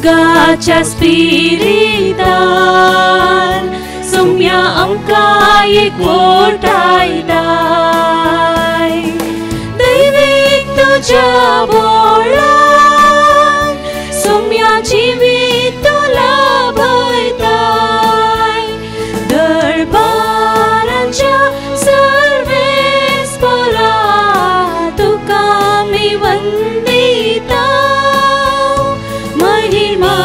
मोगाच्या स्पिरितान सोम्या आमकां एकवटायताय दैवीक तुज्या बोळान सोम्या जिवीत तुला भयताय दरबाराच्या सर्वेस्परा तुका आमी वंदिता महिमा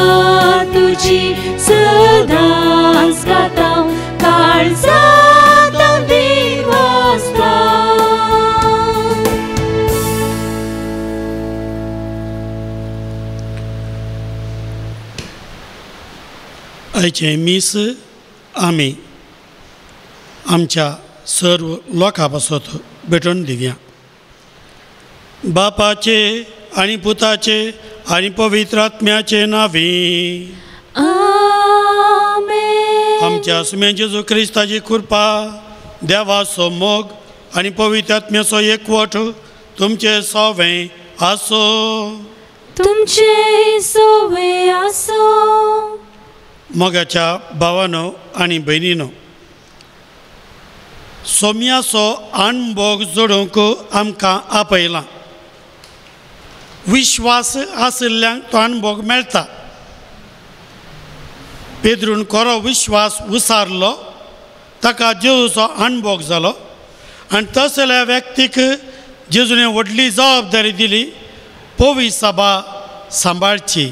तुजी सदांच गाता काळजांत दिवसता. आयचें मीस आमी आमच्या सर्व लोकां पासत भेटोवन दिवया. बापाचे आनी पुताचे आनी पवित्र आत्म्याचे नांवी आमेन. आमच्या सुम्या जेजू क्रिस्ताची कृपा, देवाचो मोग आनी पवित्र आत्म्याचो एकवट तुमचे सवें आसो. तुमचे सवें आसो. मोगाच्या भावानो आनी भयणीनो, सोम्याचो अणभोग जोडूंक आमकां आपयला. विश्वास आशिल्ल्यांक तो अणभोग मेळटा. पेद्रून खरो विश्वास उसारलो, ताका जेजूचो अणभोग जालो आनी तसल्या व्यक्तीक जेजूने व्हडली जबाबदारी दिली, पवी सभा सांबाळची.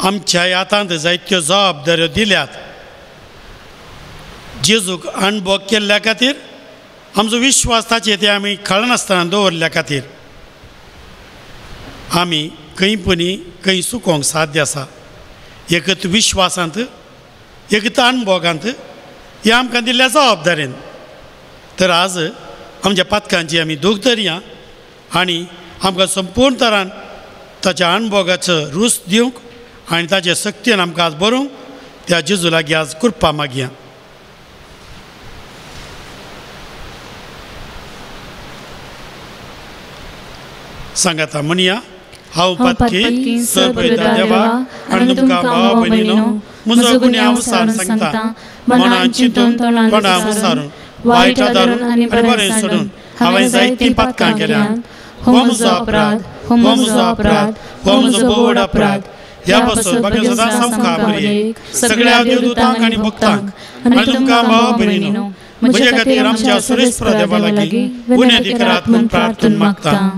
आमच्या हातांत जायत्यो जबाबदाऱ्यो दिल्यात. जेजूक अणभोग केल्ल्या खातीर, आमचो विश्वास ताचेर ते आमी कळनासतना दवरल्या खातीर आमी खंय पुणी खंय चुकोंक साध्य आसा. एकत विश्वासांत, एकत अणभोगांत हे आमकां दिल्ल्या जबाबदारेन. तर आज आमच्या पातकांची आमी दूख धरया आनी आमकां संपूर्ण तरान ताच्या अणभोगाचो रूच दिवंक आनी ताचे शक्तीन आमकां आज बरोवंक त्या जेजू लागीं आज कृपा मागया. सांगाता म्हणया, हांव पातकी सर्वदा देवाक आनी तुमकां भाव भयणीनो म्हजो गुन्यांव सारून सांगता, मनान चिंतून तोंडान उसारून वायट धरून आनी बरें सोडून हांवें जायतीं पातकां केल्यांत. हो म्हजो अपराध, हो म्हजो अपराध, हो म्हजो भोव अपराध. ह्या पासून बाकी सदां सामकार मरये सगळ्या देवदूतांक आनी भक्तांक आनी तुमकां भाव भयणीनो म्हजे खातीर आमच्या सुरेस्पर देवा लागीं गुन्यांव करात म्हूण प्रार्थना मागता.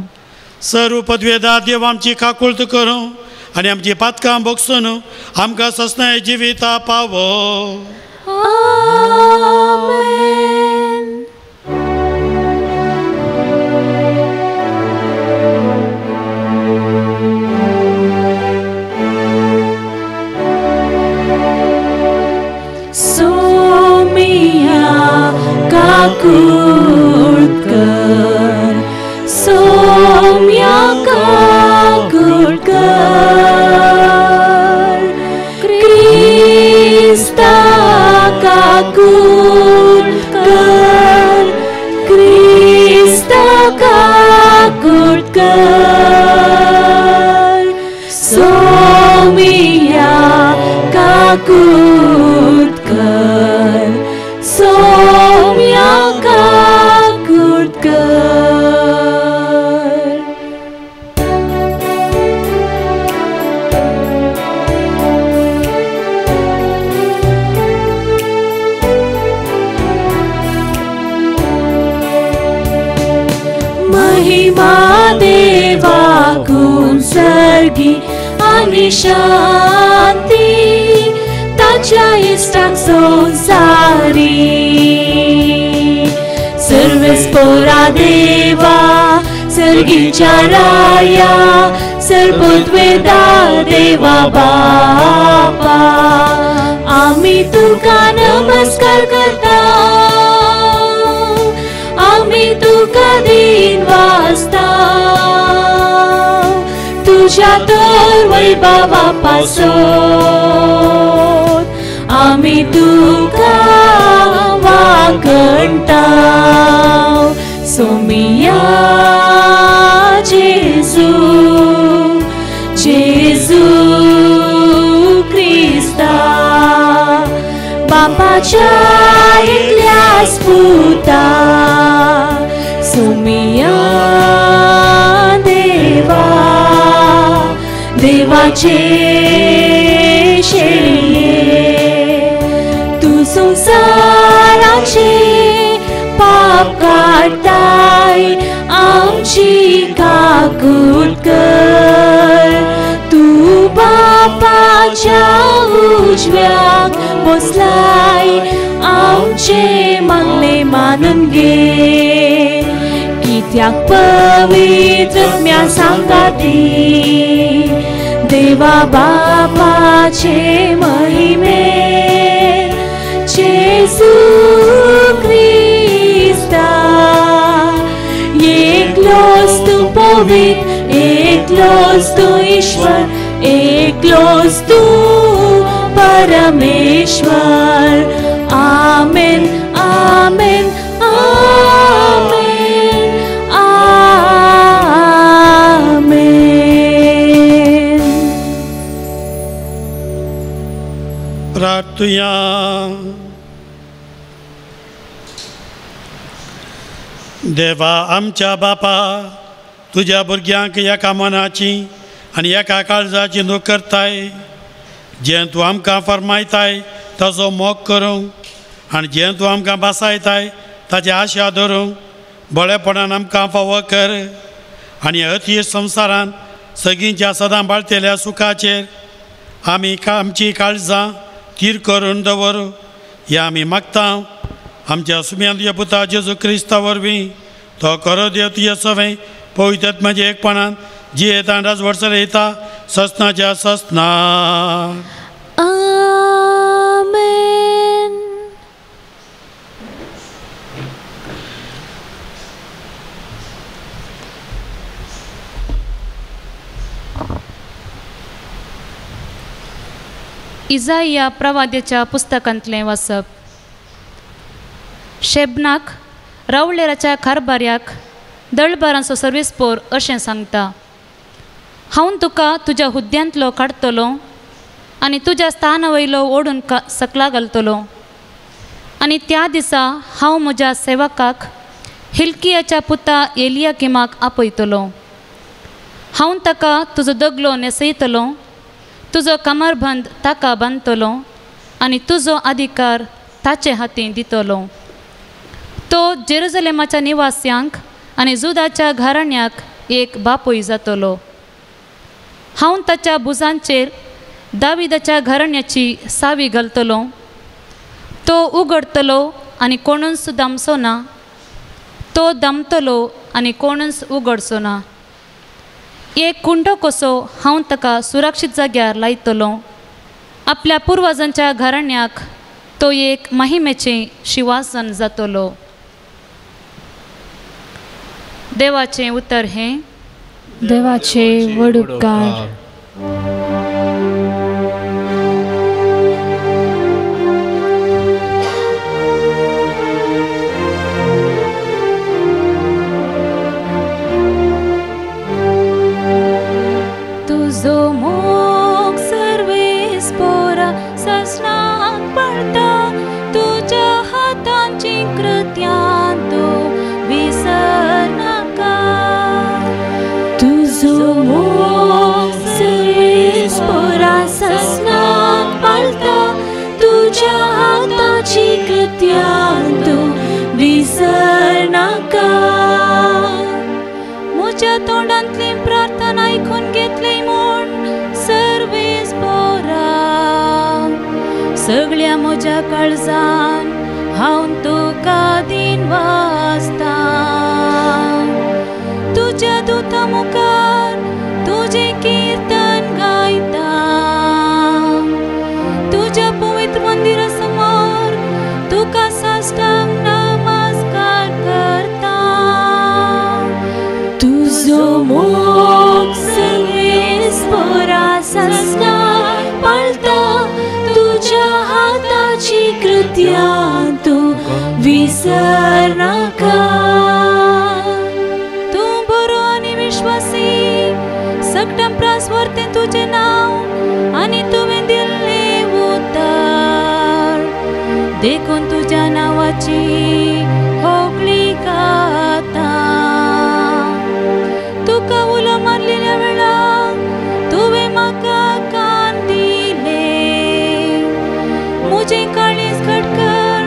सर्व पदवेदा देव आमची काकुळत करूं आनी आमची पातकां भोगसून आमकां ससनाय जिविता पावो. आमेन. सोमिया काकुळत कर, सोम्या काकुळत कर, क्रिस्ता काकुळत कर, क्रिस्ता काकुळत कर, सोमिया काकुळत कर, सोम्या काकुळत कर. महिमा देवाकून सर्गी आनी शांती ताच्या इश्टांक संवसारी. सर्वेस्पोरा देवा सर्गीच्या राया सर्वोद्वेदा देवा बापा आमी तुका नमस्कार करता, आमी तुका दिन वाजता तुझ्या तर वैभवा पासोत आमी तुका वाकणता. सोमिया जेजू, जेजू बापाच्या एकल्याच पुता सुमिया देवा देवाचे शेळये तूं संवसाराचे पाप काडटाय आमची काकूट कर तूं बापाच्या उजव्याक बसलाय आमचे मागणे मानून घे कित्याक पवित्र आत्म्या सांगाती देवा बापाचे महिमे जेजू क्रिस्ता एकलोच तूं पवित्र एकलोच तूं ईश्वर एकलोच तूं परमेश्वर. आमेन आमेन आमेन आमेन. प्रार्थुया. देवा आमच्या बापा तुज्या भुरग्यांक एका मनाची आनी एका काळजाची नोक करताय जें तूं आमकां फरमायताय ताचो मोग करूंक आनी जें तूं आमकां भासायताय ताची आशा धरूंक बळेपणान आमकां फावो कर आनी अती संवसारान सगळींच्या सदां बाळतेल्या सुखाचेर आमी आमची काळजां थीर करून दवरूं ह्या आमी मागता आमच्या सुम्यान तुज्या पुता जेजू क्रिस्ता वरवीं तो करो देव तुज्या सवें पवित्र आत्म्याच्या एकपणान जी येता राज वर्सर येता ससनाच्या ससना. आमेन. इजाइया प्रवाद्याच्या पुस्तकांतलें वाचप. शेबनाक रावळेराच्या कारभाऱ्याक दळबारांचो सर्वेस्पोर अशें सांगता, हांव तुका तुज्या हुद्द्यांतलो काडटलो आनी तुज्या स्थाना वयलो ओडून सकला घालतलो आनी त्या दिसा हांव म्हज्या सेवकाक हिल्कियाच्या पुता एलियाकिमाक आपयतलो. हांव ताका तुजो दगलो न्हेसयतलो, तुजो कमरबंद ताका बांदतलो आनी तुजो अधिकार ताचे हातीं दितलो. तो जेरुजलेमाच्या निवास्यांक आनी जुदाच्या घराण्याक एक बापूय जातलो. हांव ताच्या भुजांचेर दाविदाच्या घराण्याची सावी घालतलो. तो उगडटलो आनी कोणूच दामचो ना, तो दामतलो आनी कोणूच उगडचो ना. एक कुंडो कसो हांव ताका सुरक्षीत जाग्यार लायतलो. आपल्या पुर्वजांच्या घराण्याक तो एक महिमेचें शिवासन जातलो. देवाचें उतर हें. देवाचे व्हड उपकार. तुजो मोग सर्वेस पोरा ससनाक पडटा, तुज्या हातांची कृत्यां तूं विसरनाका. तुजो मोग सर्वेस पोरा ससनाक पाळटा, तुज्या हाताची कृत्यां तूं विसरनाका. म्हज्या तोंडांतली प्रार्थना आयकून घेतली म्हूण सर्वेस पोरा, सगळ्या म्हज्या काळजान हांव तुका दिन वाचता. तुज्या दुता मुखार तुजें कीर्तन गायता, तुज्या पवित्र मंदिरा समोर तुका साष्टांग नमस्कार करता. तुजो मोग सर्वेस पोरा ससनाक पाळटा, तुज्या हाताची कृत्यां तूं विसरनाका. तूं बरो आनी विश्वासी, सगळ्यां प्रास व्हरतें तुजें नांव आनी तुवें दिल्लें उतर. देखून तुज्या नांवाची होगळी गाता. तुका उलो मारलेल्या वेळा तुवें म्हाका कान दिले, म्हजें काळीज खटकर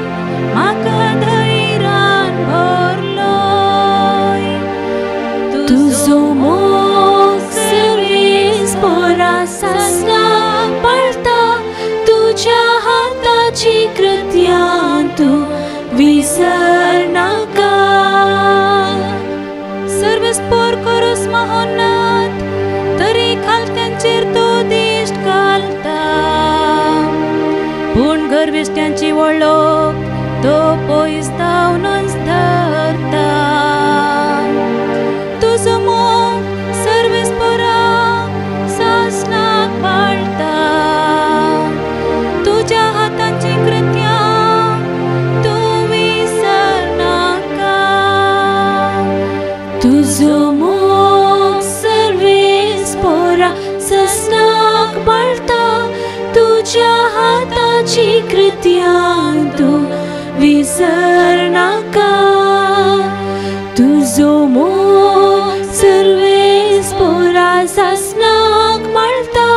म्हाका धैर्यान भरलोय. तुजो मोग सर्वेस पोरा सासणाक पाळता, तुज्या हाताची कृत्यां तूं विसरनाका. सर्वेस पोर करूस महोन्नत, तरी खालत्यांचेर तो दिश्ट घालता, पूण गर्विश्ट्यांची वळख तो पयस धांवनच धरता. तुजो मोग सर्वेस पोरा सासणाक पाळता, तुज्या हातांची कृत्यां तूं विसरनाका. तुजो मोग सर्वेस पोरा सासणाक पाळता, तुज्या हाताची कृत्यां तूं विसरनाका. तुजो मोग सर्वेस पोरा सासणाक पाळता,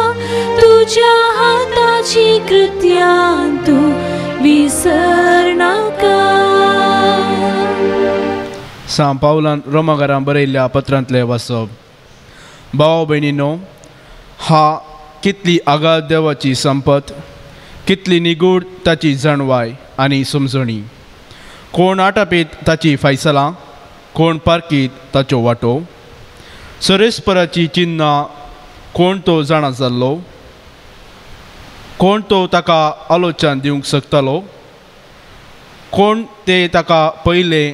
तुज्या हाताची कृत्यां तूं विसरनाका. सांत पावलान रोमागारां बरयल्ल्या पत्रांतलें वाचप. भाव भयणीनो, हा कितली आगाध देवाची संपत, कितली निगूढ ताची जाणवाय आनी समजणी. कोण आटापीत ताची फैसलां, कोण पारखीत ताच्यो वाटो. सरेस्पराची चिन्नां कोण तो जाणा जाल्लो, कोण तो ताका आलोचन दिवंक शकतालो, कोण ते ताका पयलें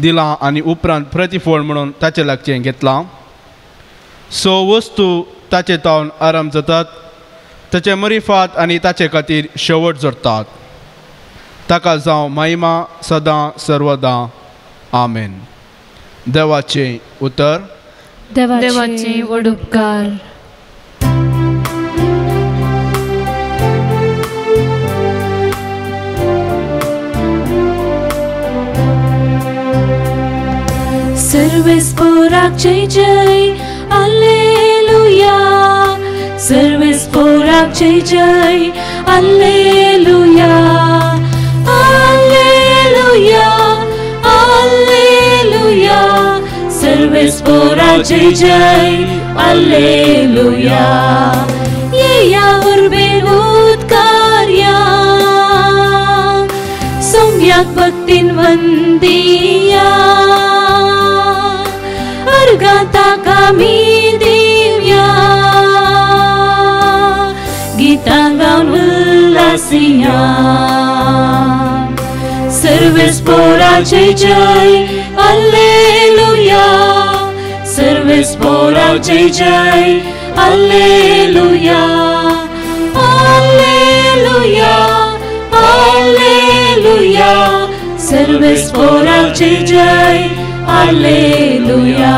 दिलां आनी उपरांत प्रतिफळ म्हणून ताचे लागचें घेतलां. सो वस्तू ताचे तावन आराम जातात, ताचे मरिफात आनी ताचे खातीर शेवट जोडटात. ताका जावं महिमा सदां सर्वदां. आमेन. देवाचें उतर. देवाचे व्हड उपकार. सर्वेस पोराक जय जय alleluia, सर्वेस पोराक जय जय alleluia, alleluia, alleluia, सर्वेस पोराक जय जय alleluia. येया उर्बेन उद्गारया, सोम्याक भक्तीन वंदिया, अर्घां ताका आमी दिवया, गितां गावन उल्हासिया. सर्वेस पोरा जय जय alleluia, सर्वेस पोरा जय जय alleluia, alleluia, alleluia, सर्वेस पोरा जय जय alleluia.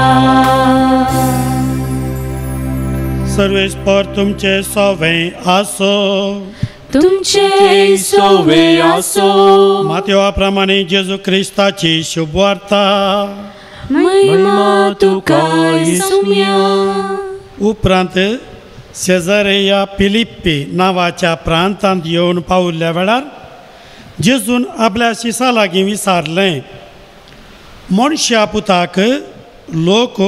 सर्वेस पोर तुमचे सोवे आसो, तुमचे सोवे आसो. मातेवा प्रमाणे जेजू क्रिस्ताची शुभवार्ता. महिमा तुका सोम्या. उपरांत सेजारेया फिलिप्पी नांवाच्या प्रांतांत येवन पावल्ल्या वेळार जेजून आपल्या शिसा लागीं विचारलें, मनशा पुताक लोक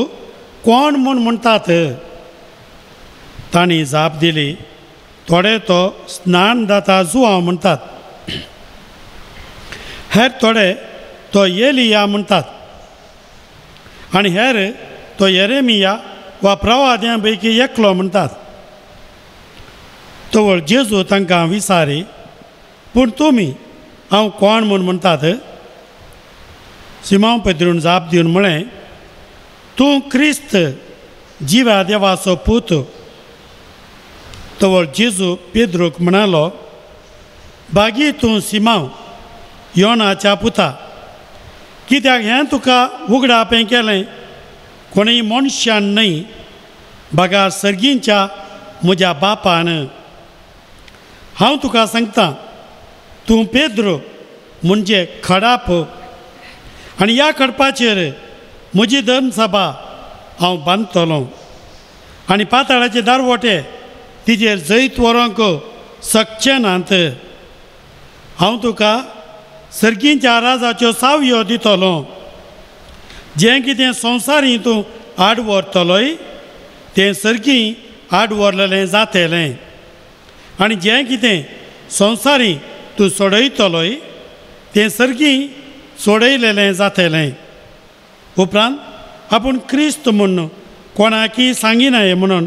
कोण म्हूण म्हणटात? तांणी जाप दिली, थोडे तो स्नान दाता जुवांव म्हणटात, हेर थोडे तो एलिया म्हणटात, आनी हेर तो येरेमिया वा प्रवाद्यां पैकी एकलो म्हणटात. तवळ जेजू तांकां विचारी, पूण तुमी हांव कोण म्हूण म्हणटात? सिमांव पेद्रून जाप दिवन म्हळें, तूं क्रिस्त जिव्या देवाचो पूत. तवळ जेजू पेद्रूक म्हणालो, बागी तूं सिमांव योनाच्या पुता, कित्याक हें तुका उगडापें केलें कोणूय मनशान न्हय, बगार सर्गींच्या म्हज्या बापान. हांव तुका सांगता, तूं पेद्रो म्हणजे खडाप आनी ह्या खडपाचेर म्हजी धर्मसभा हांव बांदतलो आनी पाताळाचे दारवटे तिजेर जैत व्हरूंक शकचे नात. हांव तुका सर्गींच्या राजाच्यो सावयो दितलो. जें कितें संवसारी तूं आड व्हरतलोय तें सर्गी आड व्हरलेलें जातलें आनी जें कितें संवसारी तूं सोडयतलोय तें सर्गी सोडयलेलें जातलें. उपरांत आपूण क्रिस्त म्हूण कोणाकी सांगिनाय म्हणून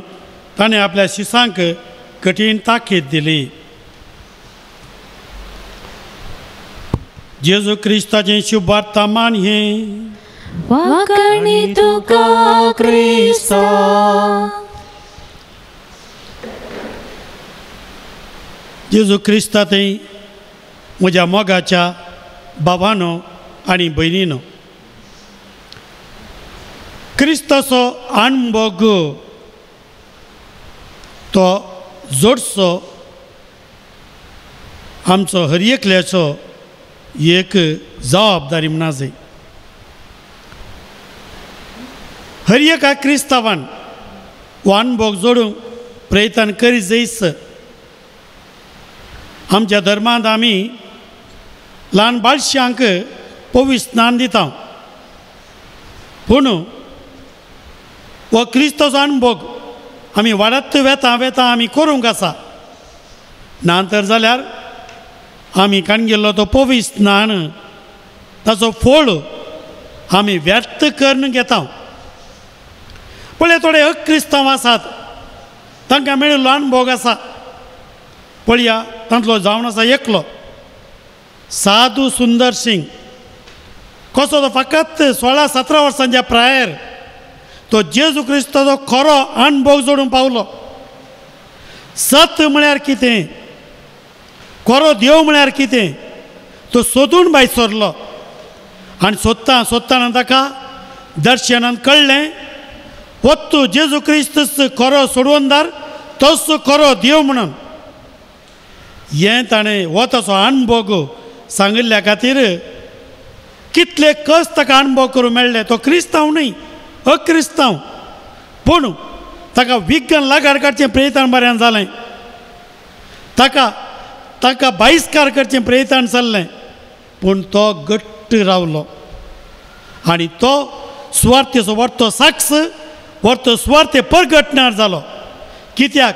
ताणें आपल्या शिसांक कठीण ताकीद दिली. जेजू क्रिस्ताचें शुभार्तमान हें. वाकणी तुका क्रिस्ता. जेजू क्रिस्ता थंय म्हज्या मोगाच्या बाबानो आनी भयणीनो, क्रिस्ताचो अणभोग तो जोडचो आमचो हर एकल्याचो एक जबाबदारी म्हणा जाय. हर एका क्रिस्तांवान हो अणभोग जोडूंक प्रयत्न करीत जायच. आमच्या धर्मांत आमी ल्हान बाळशांक पवित्र स्नान दिता, पूण हो क्रिस्ताचो अणभोग आमी वाडत वेता वेता आमी करूंक आसा. ना तर जाल्यार आमी काणगेल्लो तो पवित्र स्नान ताचो फोळ आमी व्यर्थ करून घेता. पळय थोडे अक्रिस्तांव आसात, तांकां मेळिल्लो अणभोग आसा. पळया तांतलो जावन आसा एकलो साधू सुंदर सिंग, कसो तो फकत 16-17 वर्सांच्या प्रायर तो जेजू क्रिस्ताचो खरो अणभोग जोडूंक पावलो. सत म्हळ्यार कितें, खरो देव म्हळ्यार कितें तो सोदून भायर सरलो आनी सोदता सोदतना ताका दर्शनान कळ्ळें वत्तू जेजू क्रिस्तूच खरो सोडवणदार, तोच खरो देव म्हणून. हें ताणें हो ताचो अणभोग सांगिल्ल्या खातीर कितले कस ताका अणभव करूंक मेळ्ळे. तो क्रिस्तांव न्हय, अक्रिस्तांव, पूण ताका विज्ञान लागार काडचें प्रयत्न बऱ्यान जालें, ताका ताका बहिश्कार करचें प्रयत्न चल्लें, पूण तो घट्ट रावलो आनी तो सुवार्थेचो वर्तो साक्ष वर्तो सुवार्थे परगटणार जालो. कित्याक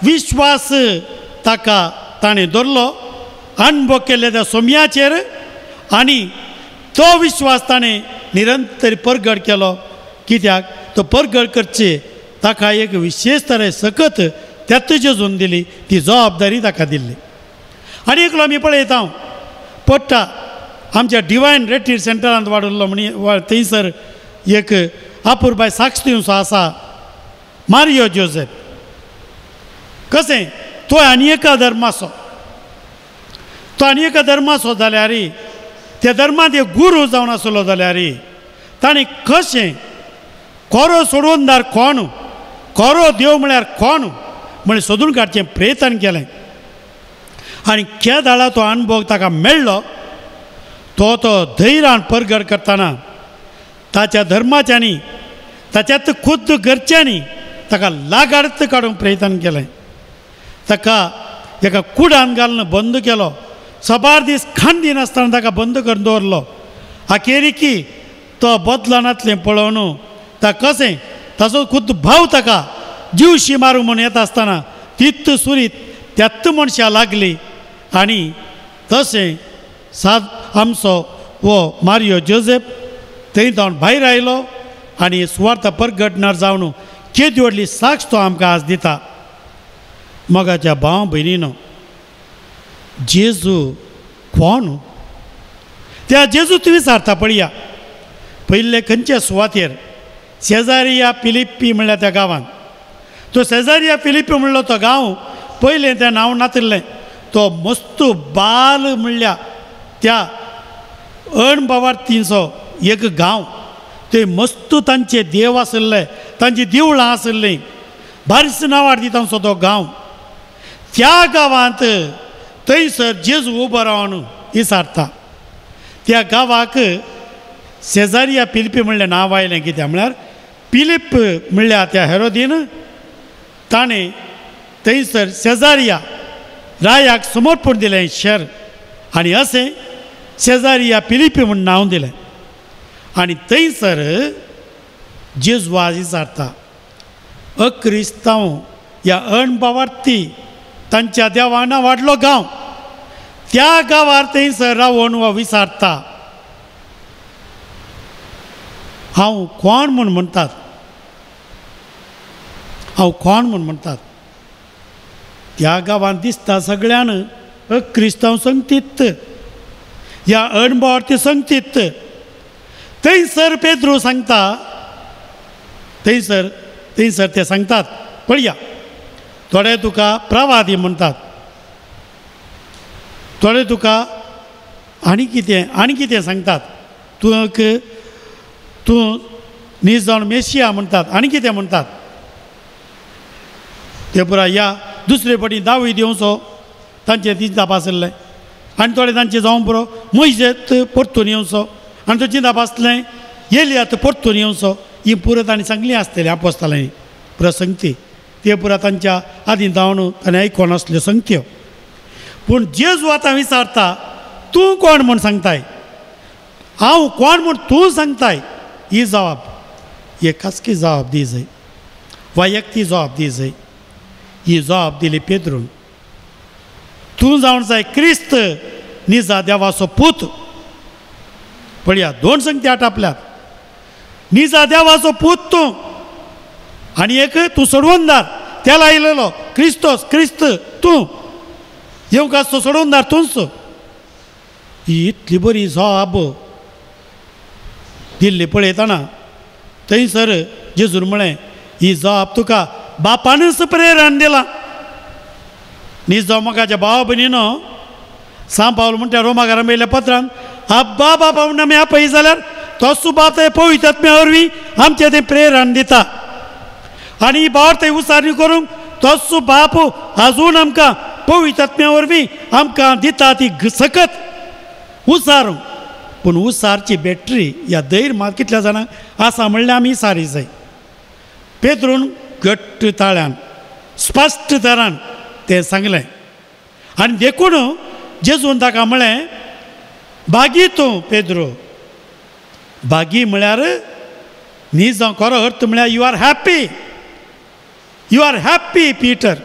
विश्वास ताका ताणें धरलो अणभव केल्ल्या त्या सोम्याचेर आनी तो विश्वास ताणें निरंतर परगट केलो. कित्याक तो परगट करचे ताका एक विशेष तरे सकत त्यात जेजून दिली, ती जबाबदारी ताका दिल्ली. आनी एकलो आमी पळयता पडटा आमच्या डिवायन रेट्रीट सेंटरांत वाडुल्लो म्हण थंयसर एक अपुरबाय साक्ष दिवचो आसा मारियो जोसेफ. कशें तो आनी एका धर्माचो, तो आनी एका धर्माचो जाल्यार त्या धर्मांत एक गुरू जावन आसलो जाल्यार ताणें कशें खरो सोडवणदार कोण, खरो देव म्हळ्यार कोण म्हण सोदून काडचें प्रयत्न केलें आनी केदाळा तो अणभव ताका मेळ्ळो. तो तो धैर्यान परगट करतना ताच्या धर्माच्यांनी ताच्यात खुद्द घरच्यांनी ताका लागार्थ काडूंक प्रयत्न केलें. ताका एका कुडान घालून बंद केलो, सबार दीस खाण दिनासतना ताका बंद करून दवरलो. अखेरीकी तो बदलनातलें पळोवन ताका कशें ताचो खुद्द भाव ताका जीवशी मारूंक म्हूण येता आसतना तित सुरीत त्यात मनशां लागली आनी तशें साद आमचो हो मारियो जोसेफ थंय जावन भायर आयलो आनी सुवार्थ परगटणार जावन केदी व्हडली साक्ष तो आमकां आज दिता. मोगाच्या भाव भयणीनो, जेजू कोण त्या जेजू तुवें विचारता पळया. पयले खंयच्या सुवातेर शेजारिया फिलिप्पी म्हणल्यार त्या गांवांत, तो शेजारिया फिलिप्पी म्हणलो तो गांव पयलें तें नांव नातिल्लें, तो मस्तू बाल म्हणल्या त्या अणबावार्तींचो एक गांव. ते मस्तू तांचे देव आशिल्ले, तांची देवळां आशिल्लीं, बारीस नांवार दिता तांचो तो गांव. त्या गांवांत थंयसर जेजू उबो रावन विचारता. त्या गांवाक शेजारिया पिलिपी म्हणलें नांव आयलें कित्याक म्हळ्यार पिलिप म्हणल्यार त्या हेरोदीन ताणें थंयसर शेजारिया रायाक समर्पण दिलें शहर आनी अशें शेजारिया पिलिपी म्हूण नांव दिलें. आनी थंयसर जेजू आज विचारता अक्रिस्तांव ह्या अणभावार्थी तांच्या देवान वाडलो गांव त्या गांवार थंयसर रावन हो विचारता हांव कोण म्हूण म्हणटात, हांव कोण म्हूण म्हणटात. त्या गांवांत दिसता सगळ्यान अक्रिस्तांव संगतीत ह्या अणभावार्थी संगतीत. थंयसर पेद्रू सांगता, थंयसर थंयसर ते सांगतात पळया थोडे तुका प्रवादी म्हणटात, थोडे तुका आनी कितें आनी कितें सांगतात, तूं तूं नीज जावन मेशिया म्हणटात आनी कितें म्हणटात. ते पुरा ह्या दुसरे पटी दावी दिवचो तांचें चिंताप आसलें आनी थोडे तांचें जावं पुरो मोयजेत परतून येवचो आनी तो चिंताप आसलें येल्यात परतून येवचो. ही पुरो तांणी सांगली आसतली आपोस्तालांनी पुरा संगती ते पुरा तांच्या आदीं जावन ताणें आयकोन आसल्यो संगत्यो. पूण जेजू आतां विचारता तूं कोण म्हूण सांगताय, हांव कोण म्हूण तूं सांगताय. ही जबाब ही खासगी जबाब दी जाय, वैयक्तीक जबाब दी जाय. ही जबाब दिली पेद्रून, तूं जावन जाय क्रिस्त निजा देवाचो पूत. पळया दोन संगती आटापल्यात, निजा देवाचो पूत तूं आनी एक तूं सोडवणदार त्याला आयलेलो क्रिस्तोस क्रिस्त तूं येवंक आसतो सोडवणदार तूंच. ही इतली बरी जबाब दिल्ली पळयतना थंयसर जेजून म्हळें ही जबाब तुका बापानूच प्रेरण दिला. निजो मोगाच्या भावा भयणीनो सांव पावल म्हणटा रोमा घरा मेळिल्ल्या पत्रान आब्बा बाबा म्हूण आमी आपय जाल्यार तोच बाप ते पवित्र आत्म्या वरवीं आमचें तें प्रेरण दिता आनी ही भावार्थ थंय उसारणी करूंक तोच बाप आजून आमकां पवित्र आत्म्या वरवीं आमकां दिता ती सकत उसारूंक. पूण उसारची बॅटरी ह्या धैर्य मात कितल्या जाणांक आसा म्हणल्यार आमी सारी जाय. पेद्रून घट्ट ताळ्यान स्पश्ट तरान तें सांगलें आनी देखून जेजून ताका म्हळें भागी तूं पेद्रो. भागी म्हळ्यार न्ही जावं खरो अर्थ म्हळ्यार you are happy, you are happy Peter.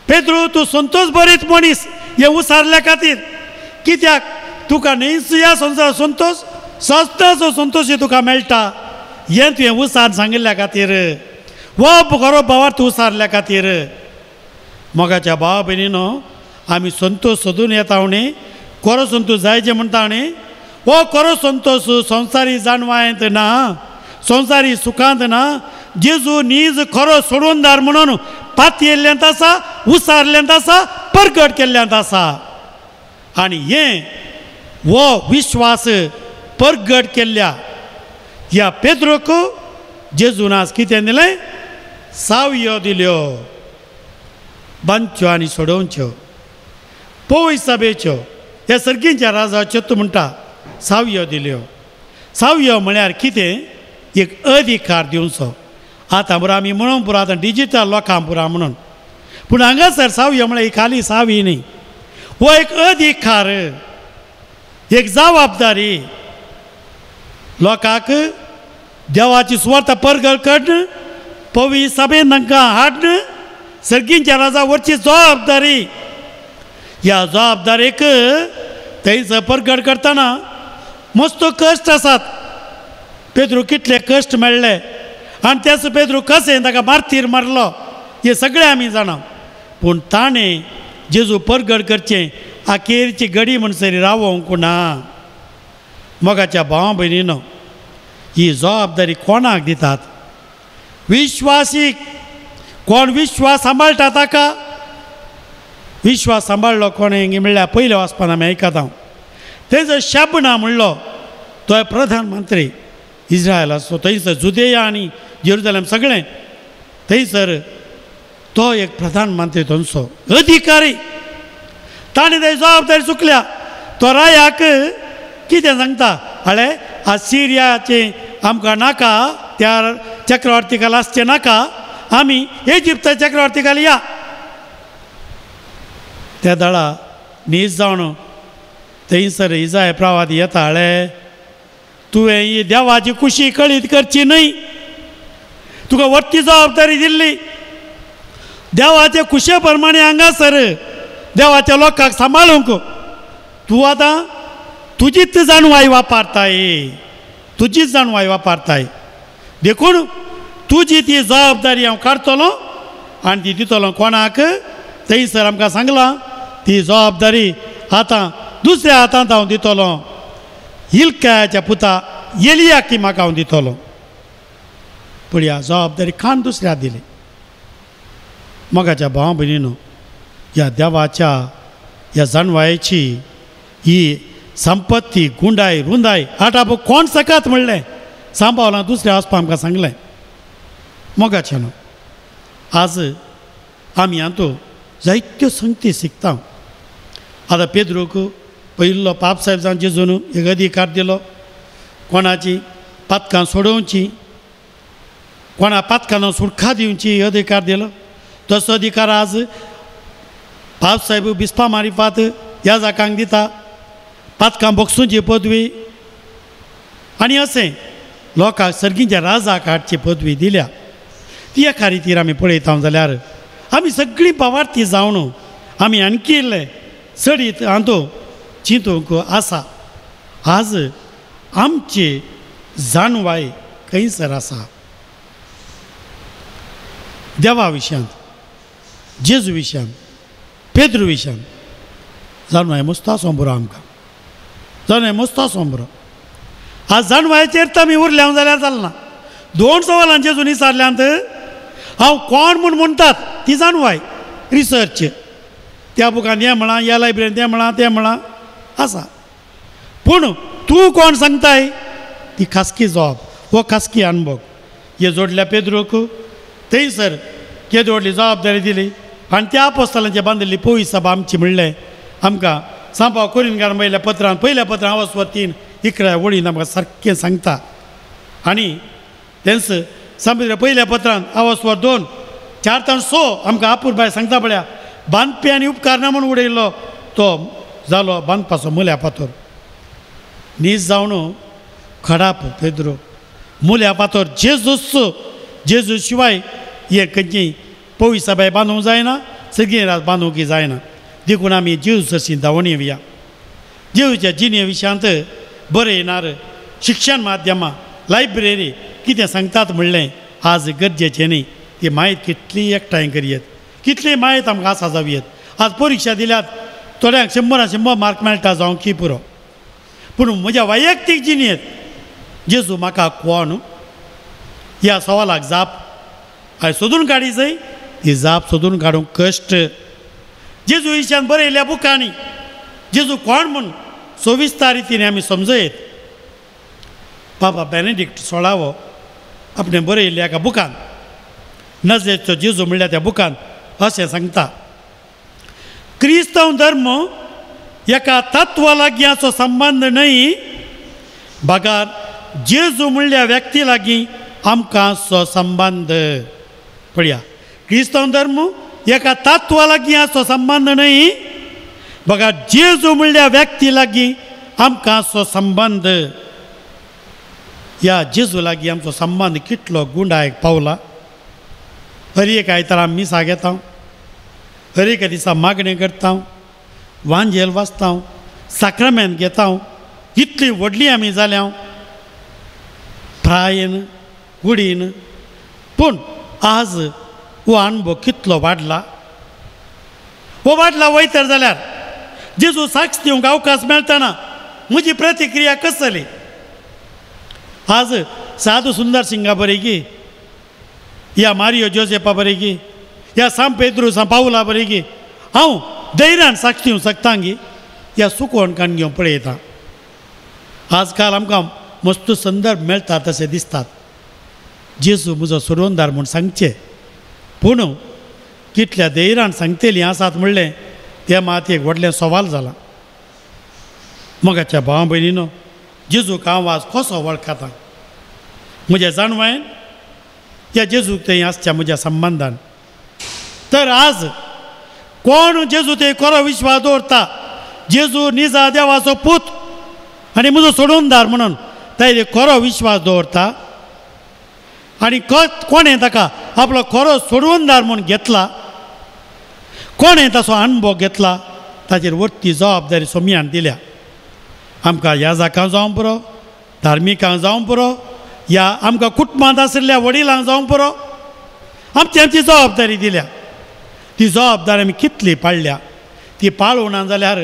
Pedro तूं संतोष बरीत मनीस हें उसारल्या खातीर, कित्याक तुका न्हयच ह्या संवसार संतोष सस्ताचो संतोश तुका मेळटा हें तुवें उसार सांगिल्ल्या खातीर, हो खरो भावार्थ उसारल्या खातीर. मोगाच्या भावा भयणीनो आमी संतोष सोदून येता न्ही, खरो संतोष जायचे म्हणटा न्ही. हो खरो संतोष संवसारी जाणवायेंत ना, संवसारी सुखांत ना. जेजू नीज खरो सोडवणदार म्हणून पातयेल्ल्यांत आसा, उसारल्यांत आसा, परगट केल्ल्यांत आसा. आनी हें हो विश्वास परगट केल्ल्या ह्या पेद्रोक जेजून आज कितें दिलें, सावयो दिल्यो बांदच्यो आनी सोडोवच्यो पोवय सभेच्यो ह्या सर्गींच्या राजाच्यो तूं म्हणटा सावयो दिल्यो. सावयो म्हळ्यार कितें, एक अधिकार दिवचो. आतां पुरो आमी म्हणून पुरो आतां डिजिटल लोकां पुरा म्हणून, पूण हांगासर सावयो म्हळ्यार ही खाली सावी न्ही, हो एक अधिकार, एक जबाबदारी. लोकांक देवाची सुवार्थ परगळ कड्न पवी सभेन तांकां हाडन सर्गींच्या राजा वरची जबाबदारी. ह्या जबाबदारेक थंयसर परगट करतना मस्त कश्ट आसात. पेद्रू कितले कश्ट मेळ्ळे आनी तेच पेद्रू कशें ताका मारतीर मारलो हें सगळें आमी जाणा. पूण ताणें जेजू परगट करचें अखेरची घडी म्हणसर रावोंक ना. मोगाच्या भावा भयणीनो ही जबाबदारी कोणाक दितात? विश्वासीक. कोण विश्वास सांबाळटा ताका विश्वास सांबाळ्ळो कोणें म्हणल्यार पयले वाचपान आमी आयकता थंयसर शबना म्हणलो तो प्रधानमंत्री इस्रायलाचो, थंयसर जुदेया आनी जेरुजलेम सगळें थंयसर तो एक प्रधानमंत्री थंयचो अधिकारी. ताणें ते जबाबदारी चुकल्या. तो रायाक कितें सांगता, अळे आसिरियाचें आमकां नाका, त्या चक्रवर्ती खाला आसचें नाका, आमी इजिप्त चक्रवर्ती खाला या. त्या दळा न्हीज जावन थंयसर इजाय प्रवादी येता, अळे तुवें ही देवाची कुशी कळीत करची न्हय, तुका वरती जबाबदारी दिल्ली, देवाचे कुशे प्रमाणे हांगासर देवाच्या लोकांक सांबाळूंक तूं आतां तुजीच जाणवाय वापरताय, तुजीच जाणवाय वापरताय, देखून तुजी ती जबाबदारी हांव काडटलो आनी ती दितलो कोणाक. थंयसर आमकां सांगलां ती जबाबदारी आतां दुसऱ्या हातांत हांव दितलो, हिलकायाच्या पुता एलियाक ती म्हाका हांव दितलो. पळया जबाबदारी खाण दुसऱ्या दिली. मोगाच्या भावा भयणीनो, ह्या देवाच्या ह्या जाणवायेची ही संपत्ती गुंडाय रुंदाय आटाप कोण सकात म्हणलें सांबावलां दुसऱ्या वचपा आमकां सांगलें. मोगाचे न्हू, आज आमी हातूंत जायत्यो संगती शिकता. आतां पेद्रूक पयिल्लो पाप साहेब जावन जेजून एक अधिकार दिलो, कोणाची पातकां सोडोवची, कोणा पातकां सुटका दिवची अधिकार दिलो. तसो अधिकार आज पाप साहेब बिस्पा मारिफात ह्या जाकांक दिता, पातकां बोगसूंची पदवी आनी अशें लोकांक सर्गीच्या राजाक हाडची पदवी दिल्या. ती एका रितीर आमी पळयता जाल्यार आमी सगळीं पावार्थी जावन आमी आणखी इल्लें चडीत हातूंत चिंतूंक आसा. आज आमची जाणवाय खंयसर आसा देवा विशयांत, जेजू विशयांत, पेद्रू विशयांत जाणवाय मस्त आसों बरो आमकां, जाणवाय मस्त आसों बरो. आज जाणवायचेर तर आमी उरल्या जाल्यार चलना. दोन सवालां जेजून विचारल्यांत हांव कोण म्हूण म्हणटात ती जाणवाय रिसर्च त्या बुकान हें म्हळां, ह्या लायब्ररीन तें म्हळां, तें म्हळां आसा. पूण तूं कोण सांगताय ती खासकी जबाब हो खासकी अनुभव. हे जोडल्या पेद्रूक थंयसर केदी व्हडली जबाबदारी दिली आनी त्या आपोस्तलांचे बांदिल्ली पोवी सभा आमची म्हणलें आमकां सांपाव कोरिनकार पयल्या पत्रान, पयल्या पत्रान आवस्वर 3:11 वळीन आमकां सारकें सांगता. आनी तेंच सांपिल्ल्या पयल्या पत्रान आवस्वर 2:4-6 आमकां आपुरबाय सांगता पळया, बांदपी आनी उपकारना म्हूण उडयल्लो तो जालो बांदपाचो मुल्या पातोर. नीज जावन खडाप पेद्रो मुल्या पातोर जेजूस, जेजू शिवाय हे खंयची पवी सभाय बांदूंक जायना, सगळीं रात बांदूंक जायना. देखून आमी जेजू सरशी धांवून येवया. जेजूच्या जिणे विशयांत बरयणार शिक्षण माध्यमां लायब्ररी कितें सांगतात म्हणलें आज गरजेचें न्ही. ती म्हायत कितली एकठांय करयेत, कितली म्हायत आमकां आसा जावयेत. आज परिक्षा दिल्यात थोड्यांक 100 मार्क मेळटा जावं की पुरो, पूण म्हज्या वैयक्तीक जिणेंत जेजू म्हाका कोण ह्या सवालाक जाप हांवें सोदून काडी जाय. ती जाप सोदून काडूंक कश्ट. जेजू विशयान बरयल्ल्या बुकांनी जेजू कोण म्हूण सविस्तर रितीन आमी समजयत. बाबा बेनेडिक्ट 16वो आपणें बरयल्ल्या एका बुकान नजरेचो जेजू म्हणल्यार त्या बुकान अशें सांगता, क्रिस्तांव धर्म एका तत्वा लागीं हाचो संबंद न्हय, बगर जेजू म्हणल्या व्यक्ती लागीं आमकां सो संबंद. पळया, क्रिस्तांव धर्म एका तत्वा लागीं हाचो संबंद न्हय, बगर जेजू म्हणल्या व्यक्ती लागीं आमकां सो संबंद. ह्या जेजू लागीं आमचो संबंद कितलो गुंडायक पावला. हर एक आयतारा मिसाक येता, हर एका दिसा मागणें करता, वांजेल वाचता, साक्रामेंत घेता, इतली व्हडली आमी जाल्या प्रायेन कुडीन. पूण आज हो अनुभव कितलो वाडला, हो वाडला वयतर जाल्यार जेजू साक्ष दिवंक अवकाश मेळटना म्हजी प्रतिक्रिया कसली. आज साधू सुंदर सिंगा बरेगी, ह्या मारियो जोसेफा बरेगी, ह्या सांग पेद्रू सांग पावला बरेगी हांव धैर्यान साक्ष दिवंक शकता गी ह्या सुकोवन काण घेवन पळयता. आजकाल आमकां मस्त संदर्भ मेळटा तशें दिसतात. जेजू म्हजो सोडवणदार म्हूण सांगचें, पूण कितल्या धैर्यान सांगतलीं आसात म्हणलें तें मात एक व्हडलें सवाल जालां. मोगाच्या भावा भयणीनो, जेजूक हांव आज कसो वळखता? म्हज्या जाणवायन ह्या जेजूक थंय आसच्या म्हज्या संबंदान. तर आज कोण जेजू ते खरो विश्वास दवरता, जेजू निजा देवाचो पूत आनी म्हजो सोडूनदार म्हणून ताणें खरो विश्वास दवरता आनी कोणें ताका आपलो खरो सोडूनदार म्हूण घेतला, कोणें ताचो अणभव घेतला, ताचेर वरती जबाबदारी सोमयान दिल्या. आमकां याजाकां जावं पुरो, धार्मिकां जावं पुरो, या आमकां कुटुंबांत आशिल्ल्या वडिलांक जावं पुरो, आमची आमची जबाबदारी दिल्या. ती जबाबदारी आमी कितली पाळ्ळ्या? ती पाळूना जाल्यार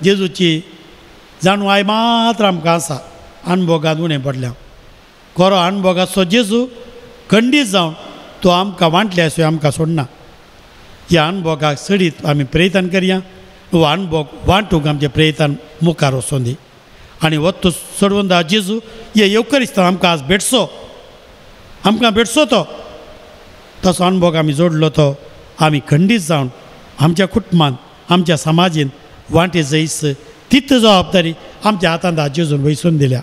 जेजूची जाणवाय मात्र आमकां आसा, अणभोगांत उणें पडल्या. खरो अणभोगाचो जेजू खंडीत जावन तो आमकां वांटल्या शिवाय आमकां सोडना. ह्या अणभोगाक चडीत आमी प्रयत्न करया, हो अणभोग वांटूंक आमचें प्रयत्न मुखार वचों दी. आनी वत्तो सोडून जेजू हे येवकरिस्तान आमकां आज भेटचो, आमकां भेटचो तो तसो अणभोग आमी जोडलो तो आमी खंडीत जावन आमच्या कुटुंबांत आमच्या समाजीन वांटे जैस तीच जबाबदारी आमच्या हातांत जेजून वैसून दिल्या.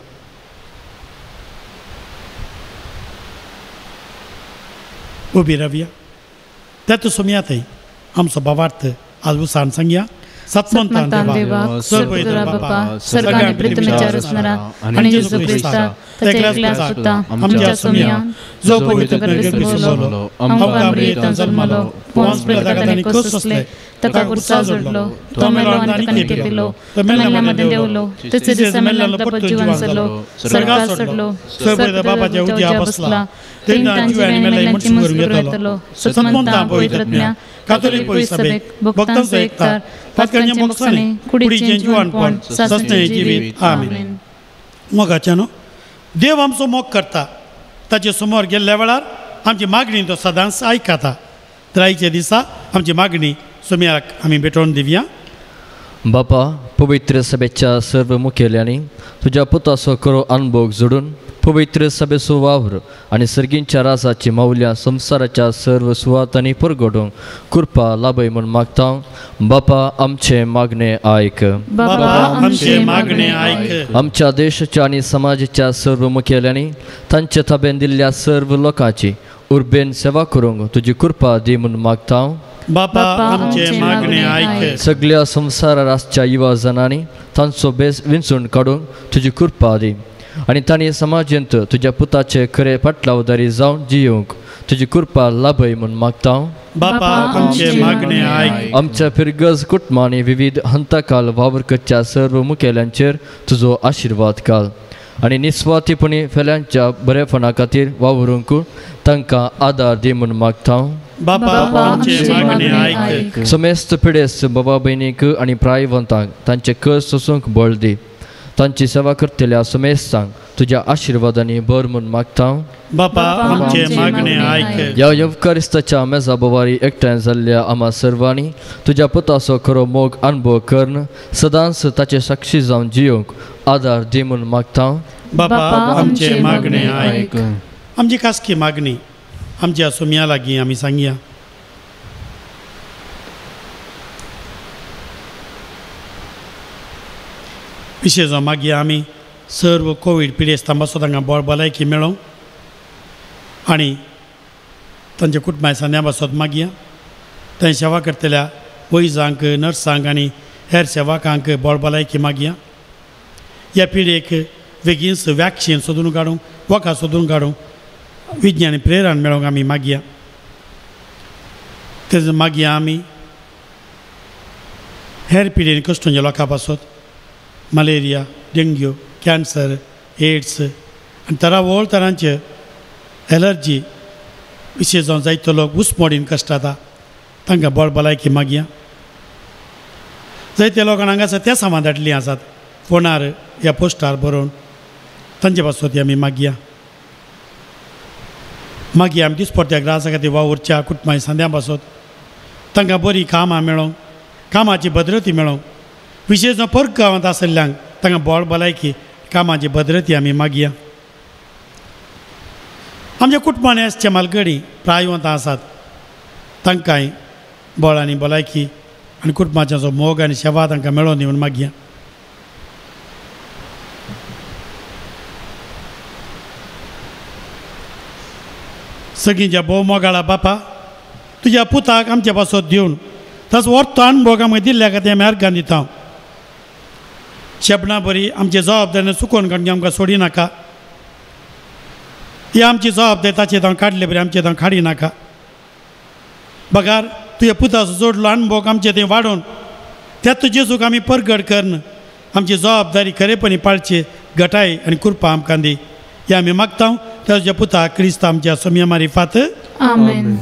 उबी रावया त्यात सोमया थंय आमचो भावार्थ आज उसान सांगया. सतमंतान देवा, सर्व बापा, सर्गाने पृथ्वीच्या रचणारा आणि जेजू ख्रिस्ता ताच्या एकल्या पुता आमच्या सोमया, जो पवित्र गर्भेसून आमकां मरियेंत जल्मलो, पोंस पिलातांनी कश्ट सोंसले, ताका कुर्सा जोडलो, तो मेलो आनी ताका निकेतिलो, तो मेल्ल्या मदें देंवलो, तिसऱ्या दिसा मेल्ल्यांतलो परतून जिवन जालो, स्वर्गार चडलो, सर्व बापाच्या उजव्या बसला, तेन्ना जिव्या आनी मेल्ल्यांची मजकूर घेतलो. सतमंता पवित्र आत्म्या, कातोलीक पवित्र सभेक, भक्तांचो एकचार, पातकांचें मोगसाणें, कुडीचें जिवनपण, सासणाचें जिवीत. आमेन. मोगाच्यानो, देव आमचो मोग करता. ताचे समोर गेल्ल्या वेळार आमची मागणी तो सदांच आयकता. तर आयच्या दिसा आमची मागणी सोमयाक आमी भेटोवन दिवया. बापा, पवित्र सभेच्या सर्व मुखेल्यांनी तुज्या पुताचो खरो अणभोग जोडून पवित्र सभेचो वावर आनी सर्गींच्या राजाची मावल्या संवसाराच्या सर्व सुवातांनी परगडूंक कृपा लाभय म्हूण मागता. बापा, आमचें मागणें आयक. बापा, आमचें मागणें आयक. आमच्या देशाच्या आनी समाजाच्या सर्व मुखेल्यांनी तांचे ताब्यान दिल्ल्या सर्व लोकांची उर्बेन सेवा करूंक तुजी कृपा दी म्हूण मागता. बापा, आमचें मागणें आयक. सगळ्या संवसारार आसच्या युवा जणांनी तांचो बेस विंचून काडूंक तुजी कृपा दी आनी तांणी समाजेंत तुज्या पुताचे खरे फाटलावदारी जावन जियोवंक तुजी कृपा लाभय म्हूण मागता. बापा, आमचें मागणें आयक. आमच्या फिरगज कुटुंबांनी विविध हंताकाल वावर करच्या सर्व मुखेल्यांचेर तुजो आशिर्वाद घाल आनी निस्वार्थीपणी फेल्यांच्या बरेपणा खातीर वावरूंक तांकां आदार दी म्हूण मागता. बापा, आमचें मागणें आयक. समेस्त पिडेस्त बाबा भयणीक आनी प्रायवंतांक तांचे कस सोसूंक बळ दी. तांची सेवा करतल्या समेस्तांक तुज्या आशिर्वादांनी भर म्हूण मागता. बापा, आमचें मागणें आयक. ह्या येवकारिस्ताच्या मेजा बोवारी एकठांय जाल्ल्या आमा सर्वांनी तुज्या पुताचो खरो मोग अणभव करून सदांच ताचे साक्षी जावन जियोवंक आदार दी म्हूण मागता. बापा, आमचें मागणें आयक. आमची खासगी मागणी आमच्या सोमया लागीं आमी सांगया. विशेश मागीर आमी सर्व कोवीड पिडेस्तां पासून तांकां बळ भलायकी मेळों आनी तांच्या कुटुंबा सांद्या पासत मागया. थंय सेवा करतल्या वैजांक, नर्सांक आनी हेर सेवकांक बळ भलायकी मागया. ह्या पिढयेक बेगीनच वॅक्सीन सोदून काडूंक, वखदां सोदून काडूंक विज्ञानी प्रेरण मेळोंक आमी मागया. तेज मागया आमी हेर पिढयेन कश्टोंच्या लोकां पासत मलेरिया, डेंग्यू, कॅन्सर, एड्स आनी तरावळ तरांचे एलर्जी विशेश जावन जायतो लोक उस्मोडीन कश्टाता तांकां बळ भलायकी मागया. जायते लोकांक हांगासर त्या सामान धाडलीं आसात फोनार ह्या पोस्टार बरोवन तांचे पासत आमी मागया. मागीर आमी दिसपट्ट्या ग्रासा खातीर वावुरच्या कुटुंबां सांद्या पासत तांकां बरीं कामां मेळोंक, कामाची भद्रती मेळोंक, विशेश जावन परक गांवांत आशिल्ल्यांक तांकां बळ भलायकी कामाची भद्रती आमी मागया. आमच्या कुटुंबांनी आसच्या मालगडी प्रायवंत आसात तांकांय बळ आनी भलायकी आनी कुटुंबाचो मोग आनी सेवा तांकां मेळोवन दी म्हूण मागया. सगळींच्या भोव मोगाळा बापा, तुज्या पुताक आमच्या पासत दिवन ताचो अर्थ अणभोग आमकां दिल्ल्या खातीर आमी अर्गां दिता. शेपणा बरी आमची जबाबदारी चुकोवन काडून आमकां सोडी नाका. ही आमची जबाबदारी ताचे हांव काडले बरी आमचे हांव काडी नाका. बगार तुज्या पुताचो जोडलो अणभोग आमचे थंय वाडोवन त्यात जेजूक आमी परगट करून आमची जबाबदारी खरेपणी पाळची घटाय आनी कृपा आमकां दी. हे आमी मागता तुज्या पुता क्रिस्त आमच्या सोम्या मारिफात. आमेन.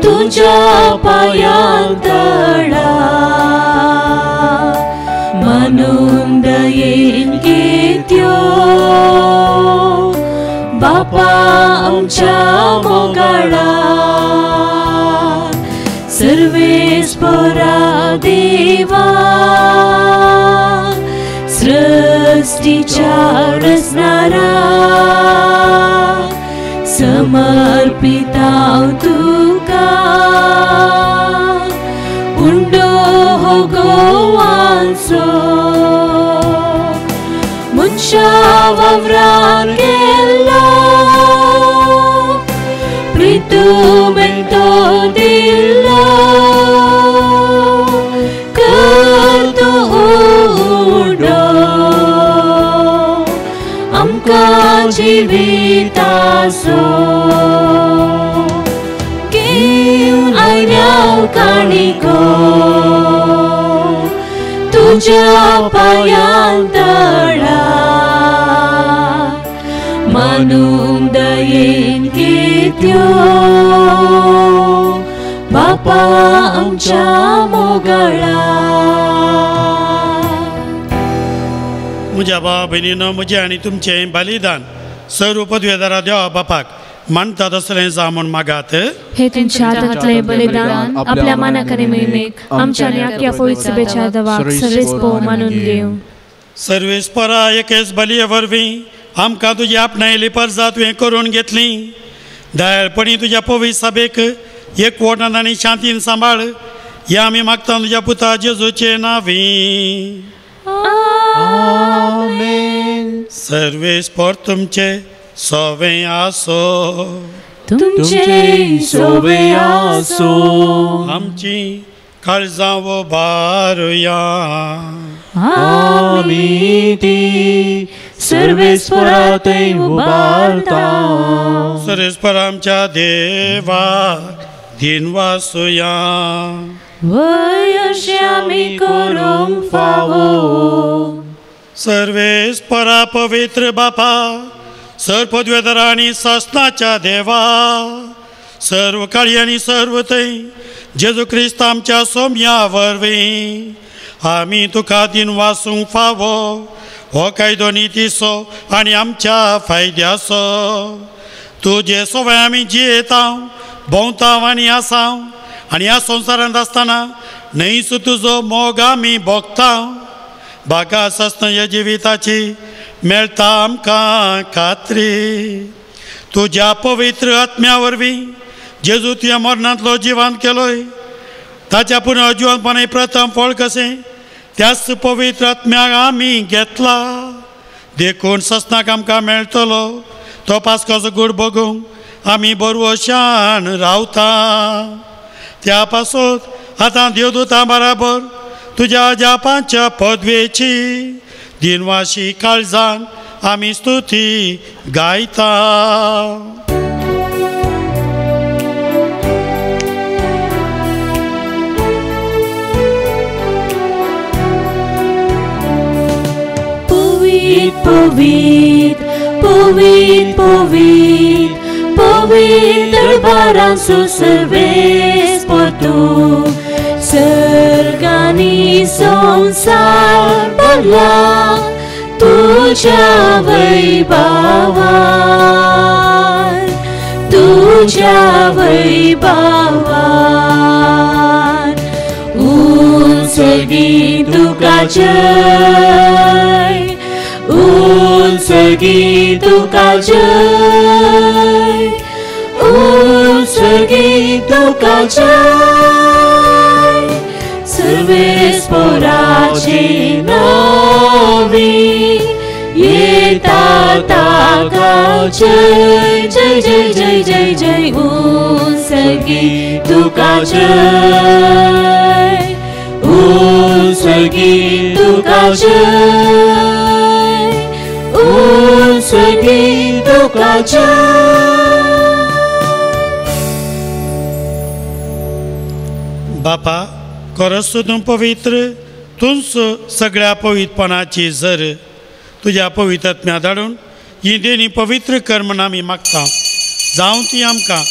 तुझ्या पायांतळा म्हणून दयेन घेत्यो बापा आमच्या मोगाळा. सर्वेस्परा देवा सृष्टीच्या रचणारा समर्पिताव तुका उंडो हो गोवांचो मनशा वावरान गेल्लो प्रितुमेंतो दिल्लो कर तूं उंडो आमकां जिविताचो. घेवन आयल्याव काणिको तुज्या पायांतळा मानूंक दयेन घेत्यो बापा आमच्या मोगाळा. म्हज्या भाव भयणीनो, म्हजें आनी तुमचें बलिदान सर्व पदवेदारा देवा बापाक मानता तसलें जावं म्हूण मागात. हे तुमच्या हातांतलें बलिदान आपल्या मानाक आनी महिमेक आमच्या आनी आख्या पवित्र सभेच्या देवाक सर्वेस्पोर मानून घेवं. सर्वेस्परा एकेच बलये वरवीं आमकां तुजी आपणायली परजा तुवें करून घेतली. दयाळपणी तुज्या पवित्र सभेक एकवटान आनी शांतीन सांबाळ. हे आमी मागता तुज्या पुता जेजूचे नांवी. आमेन. सर्वेस्पोर तुमचे सोवे आसो. तुमचे सोवे आसो. आमची काळजां उबारुया. आमी ती सर्वेस्परा थंय उबारता. सर्वेस्पर आमच्या देवा दिनवासुया. वय अशें आमी करूंक फावो. सर्वेस्परा पवित्र बापा, सर्व पदवेदारा आनी सासनाच्या देवा, सर्व काळी आनी सर्व थंय जेजू क्रिस्त आमच्या सोम्या वरवीं आमी तुका दिनवासूंक फावो. हो कायदो नितीचो आनी आमच्या फायद्याचो. तुजे सोवे आमी जियेता, भोंवता आनी आसा आनी ह्या संवसारांत आसतना न्हयच तुजो मोग आमी भोगता. बागा आसतना ह्या जिविताची मेळटा आमकां खात्री. तुज्या पवित्र आत्म्या वरवीं जेजू तुज्या मरणांतलो जिवान केलोय ताच्या पुनर्जिवनपणाचें प्रथम फळ कशें त्याच पवित्र आत्म्याक आमी घेतला. देखून ससनाक आमकां मेळटलो तो पास्काचो गूड बगूंक आमी बरवशान रावता. त्या पासत आतां देवदूतां बराबर तुज्या जापांच्या पदवेची दिनवाशी काळजान आमी स्तुती गायता. पवित्र पवित्र पवित्र पवित्र पवित्र बारांसो सर्वेस्पर तूं सर्गानी संवसार भरला तुझ्या वैभवान, तुझ्या वैभवान। उंचगी तुका जय, उंचगी तुका जय, उंचगी तुका जय। सर्वेस्पोराचे नावी येता ताका जय जय जय जय जय जय। उंचगी तुका जय, उंचगी तुका जय, उंचगी तुका जय। बापा खरोच तूं पवित्र, तूंच सगळ्या पवित्रपणाची जर तुज्या पवित्र आत्म्या धाडून ही देणी पवित्र कर म्हण आमी मागता। जावं ती आमकां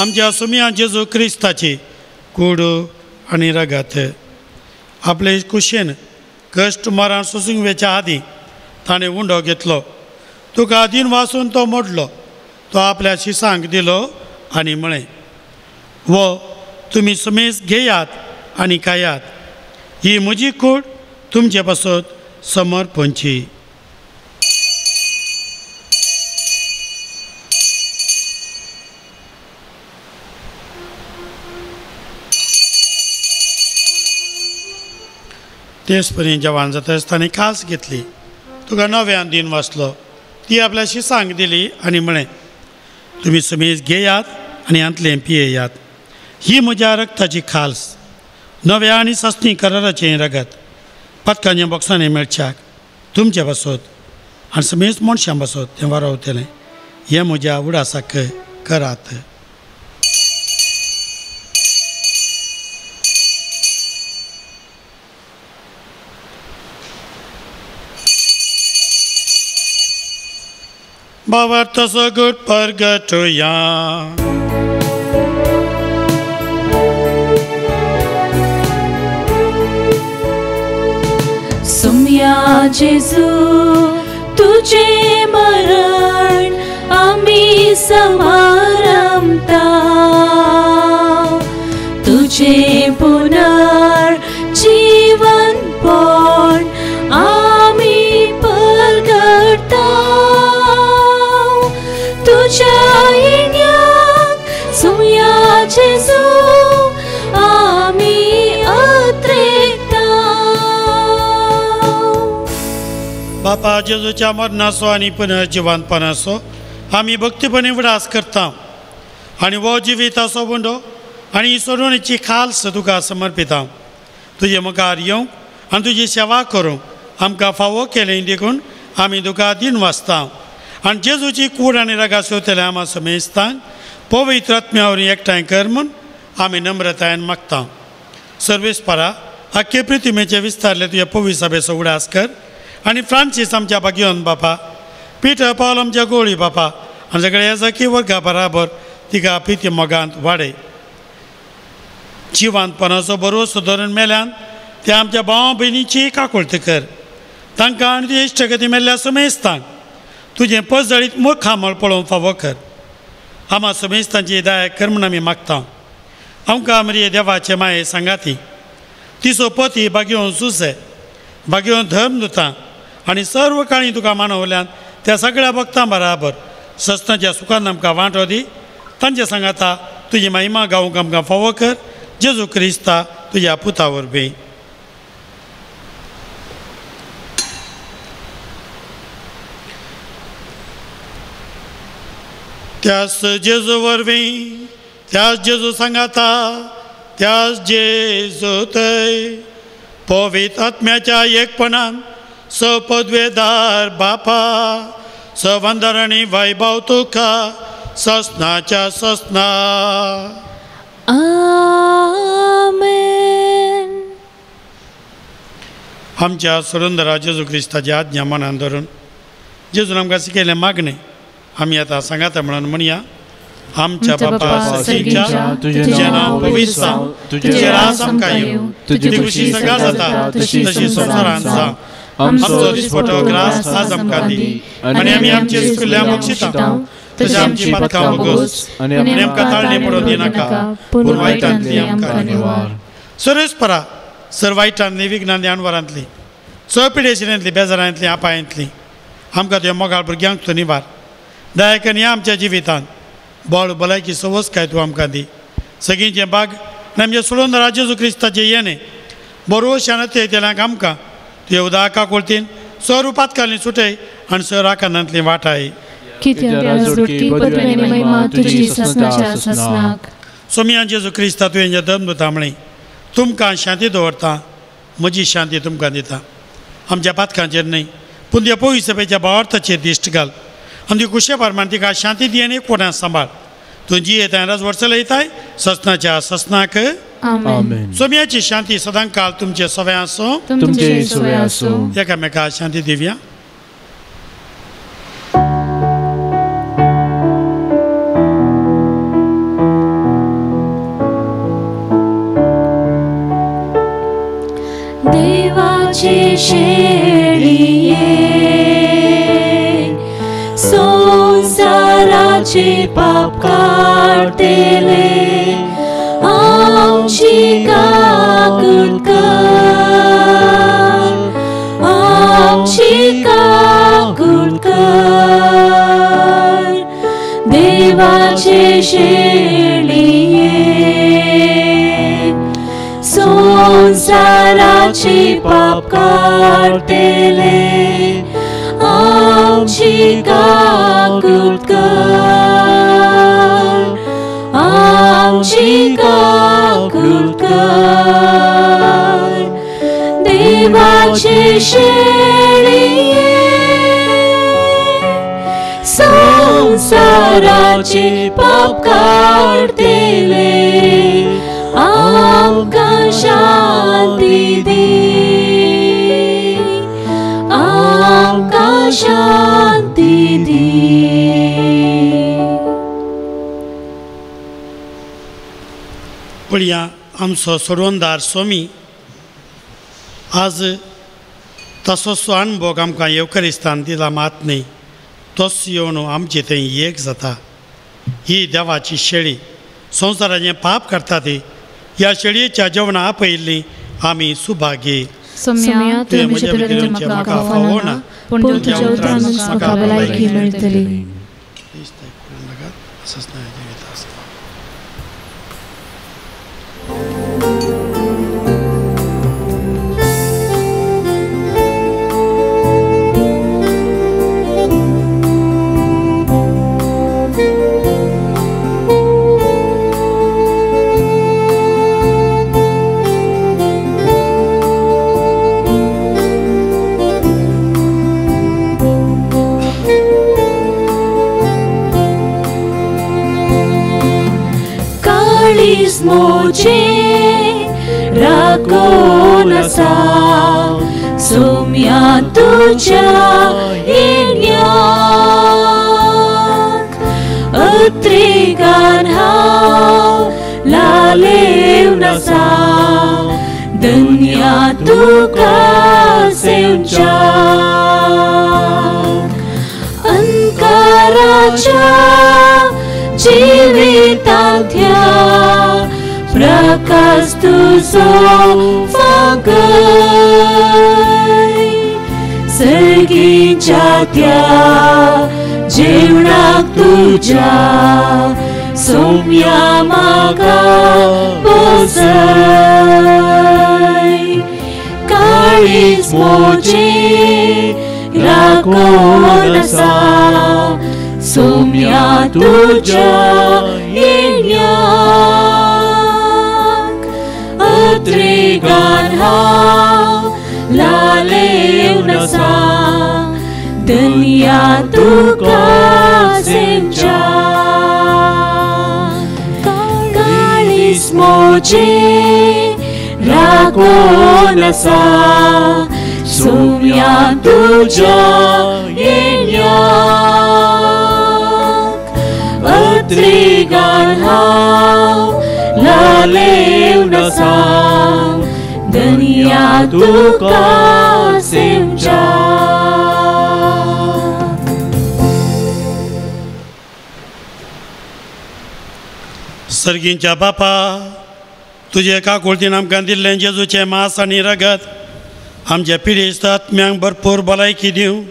आमच्या सुमया जेजू क्रिस्ताची कूड आनी रगत। आपले कुशेन कश्ट मरण सोसूंक वेच्या आदीं ताणें उंडो घेतलो, तुका आदीन वासून तो मोडलो, तो आपल्या शिसांक दिलो आनी म्हळें, वो तुमी सुमेस घेयात आनी खायात, ही म्हजी कूड तुमचे पासत समर्पणची। तेच परी जेवण जाता ताणें खास घेतली, तुका नव्यान दिन वाचलो, ती आपल्या शिसांक दिली आनी म्हळें, तुमी सुमेस घेयात आनी हांतलें पियेयात, ही म्हज्या रक्ताची खाल्स, नव्या आनी सासणी कराराचें रगत, पदकांच्या बॉक्सांनी मेळच्याक तुमचे पासत आनी समेज मनशां पासत तें वारावतलें, हें म्हज्या उडासाक करात। बाबर तसो गुड परगटुया। सुम्या जेजू तुझे मरण आमी समारंभता, तुझे पुनर्जीवनपण आमी परगटता। तुझ्या येण्याक सुम्या जेजू आमी अत्रेकता। बापा जेजूच्या मरणाचो आनी पुनर्जिवनपणाचो आमी भक्तीपणी उडास करता आनी हो जिविताचो उंडो आनी सोडवणेची खाल्स तुका समर्पिता। तुजे मुखार येवंक आनी तुजी सेवा करूंक आमकां फावो केलें देखून आमी तुका दिन वाचता आनी जेजूची कूड आनी रगा सोदतले आमा समेस्तांक पवित्र आत्म्या वरवीं एकठांय कर म्हूण आमी नम्रतायेन मागता। सर्वेस परा आख्खे पृथ्वीचे विस्तारले तुज्या पवित्र सभेचो उडास कर आनी फ्रांसीस आमच्या भाग्योन बापा, पीटर पावल आमच्या गोळी बापा आनी सगळ्या सखी वर्गा बराबर तिका प्रिती मोगांत वाडय। जिवांतपणाचो बरोसो धरून मेल्यान त्या आमच्या भाव भयणीची काकुळती कर, तांकां आनी तुजे इश्टगती मेल्ल्या समेस्तांक तुजें पजळीत मुखामळ पळोवंक फावो कर। आमा समेस्तांची दया कर म्हूण आमी मागता। आमकां मरे देवाचे माये सांगाती तिचो पती भाग्योवन सुसे भाग्योवन धर्म दिता आनी सर्व काळी तुका मानवल्यान त्या सगळ्या भक्तां बराबर सस्नाच्या सुखान आमकां वांटो दी। तांचे सांगाता तुजी महिमा गावंक आमकां फावो कर, जेजू क्रिस्ता तुज्या पुता वरवीं। त्याच जेजू वरवीं, त्याच जेजू सांगाता, त्याच जेजू थंय पवित्र आत्म्याच्या एकपणान सपदवेदार बापा सवंदर आनी वैभव तुका ससनाच्या ससना। आमेन। आमच्या सुरुंदरा जेजू क्रिस्ताची आज्ञा मनान धरून जेजून आमकां शिकयलें मागणें आमी आतां सांगाता म्हणून म्हणया। आमच्या बापा सर्गीच्या, तुजें नांव पवित्र जावं, तुजें राज आमकां येवं, तुजी खुशी सगळ्या जाता तशी संवसारांत जावं। आमचो दिसपटो ग्रास आज आमकां दी आनी आमी आमचे चुकल्या बक्षिता तशें आमची पातकां भोगोस आनी आमकां ताळणे पडोवंक दिनाका पूण वायटांतली आमकां निवार. सर्वेस्परा सर वायटांतली विघ्नांतली अणवरांतली स पिडेशिरेंतली बेजारांतली आपायांतली आमकां त्यो मोगाळ भुरग्यांक तूं निवार. दयाकन ह्या आमच्या जिवितांत बळ भलायकी सवसकाय तूं आमकां दी. सगळींचें बाग आनी आमच्या सोडून राजा जेजू क्रिस्ताचें येणें बरो शानते तेल्यांक आमकां तुवें उदका कोळतीन सर उपातकाली सुटय आनी सर आकांतांतली वाटाय. सोमिया जेजू क्रिस्ता तुवें दम तांबळी तुमकां शांती दवरता म्हजी शांती तुमकां दिता. आमच्या पातकांचेर न्हय पूण त्या पयस सभेच्या भावार्थाचेर दिश्ट घाल आनी कुशे प्रमाण तिका शांती दी आनी एकवटान सांबाळ. तूं जी येताय राज वर्सला येताय ससनाच्या ससनाक. सोम्याची शांती सदां काल तुमचे सवय आसूं तुमचे सवय आसूं. एकामेका शांती दिवया. देवाचे शेळये संसाराचे पाप काडटले आमची काकूट कर आमची काकूट कर. देवाचे शेळये संसाराचे पाप काडटले आमची काकूट कर आमची काकूट कर. देवाचे शेळये संसाराचे पाप काडटले आमकां शांती दी आमकां शांती दी. पळया आमचो सोडवणदार स्वामी आज तसोच अणभोग आमकां येवकरिस्तान दिला मात न्ही तोच येवन आमचे थंय एक जाता. ही देवाची शेळी संवसाराचें पाप करता ती ह्या शेळयेच्या जेवणा आपयिल्ली आमी सुभागी. तुवें म्हज्या भितर येवचें म्हाका फावना पूण तुज्या उतरानूच म्हाका भलायकी मेळटली. मोजे राखून आसा सोम्या तुज्या येण्याक अत्रेगान हांव लालेवन आसा दन्या तुका सेवच्याक अंकाराच्या जिवितांतल्या प्रकाश तुजो फांकय सर्गीच्या त्या जेवणाक तुज्या सोम्या म्हाका बसय काळीज म्हजें राखून आसा सोम्या तुज्या येण्याक अत्रेगान हांव लालेवन आसा दन्या तुका सेवच्याक काळीज म्हजें राखून आसा सोम्या तुज्या येण्याक अत्रेगान हांव लालेवन आसा दन्या तुका सेवच्या. सर्गींच्या बापा, तुजे काकुळतीन आमकां दिल्लें जेजूचें मांस आनी रगत आमच्या पिडेस्त आत्म्यांक भरपूर भलायकी दिवं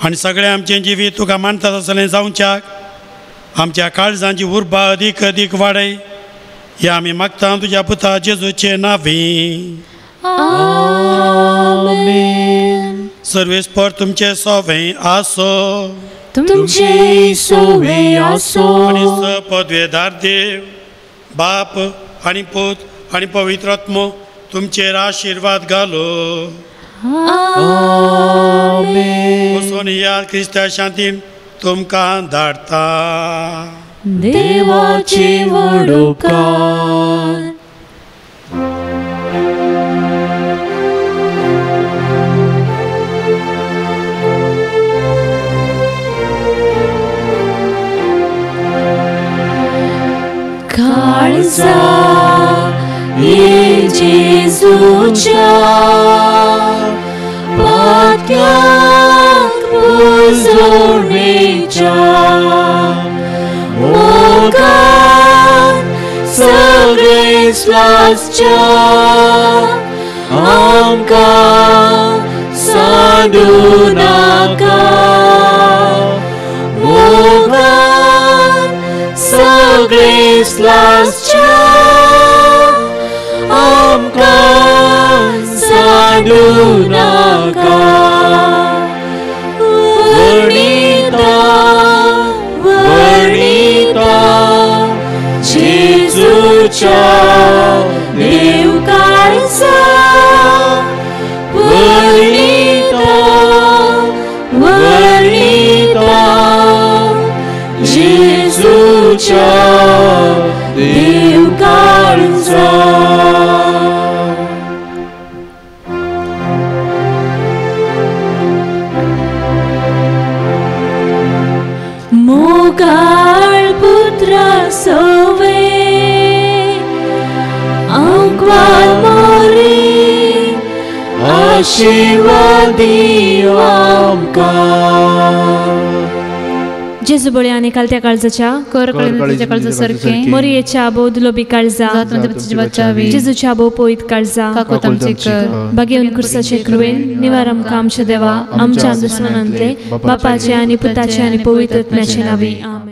आनी सगळें आमचें जिवीत तुका मानतात आसलें जावच्याक आमच्या काळजांची उर्बा अदीक अदीक वाडय. ह्या आमी मागता तुज्या पुता जेजूचे नांवी. आमेन. सर्वेस्पर तुमचे सोवे आसो. तुमचे सोवे आसो. आनी पदवेदार देव बाप आनी पूत आनी पवित्र आत्मो तुमचेर आशिर्वाद घालो. आमेन. वचून या क्रिस्ता शांतीन तुमकां धाडटा. देवाची व्हड उपकार. काळजा ये जेजूच्या पात्याक पुजोवणेच्या मोगान सगळेच लासच्या आमकां सांडू नाका. मोगान सगळेच लासच्या आमकां सांडू नाका. वर्णिता वर्णिता जेजूच्या देव काळजा. वर्णिता वर्णिता जेजूच्या देव काळजा. मोगाळ पुत्रा सोवे आंकवार मोरी आशीर्वाद आमकां. जेजू बळी आनी कालत्या काळजाच्या कर कळीच्या काळजा सारखे मोरयेच्या बोधलोबी काळजा जेजूच्या भोव पोईत काळजा काकोत आमची कर बागेवन कुर्साचे कृपेन निवार आमकां आमच्या देवा आमच्या दुस्मनांतले बापाचे आनी पुताचे आनी पवित्र आत्म्याचे नांवी. आमेन.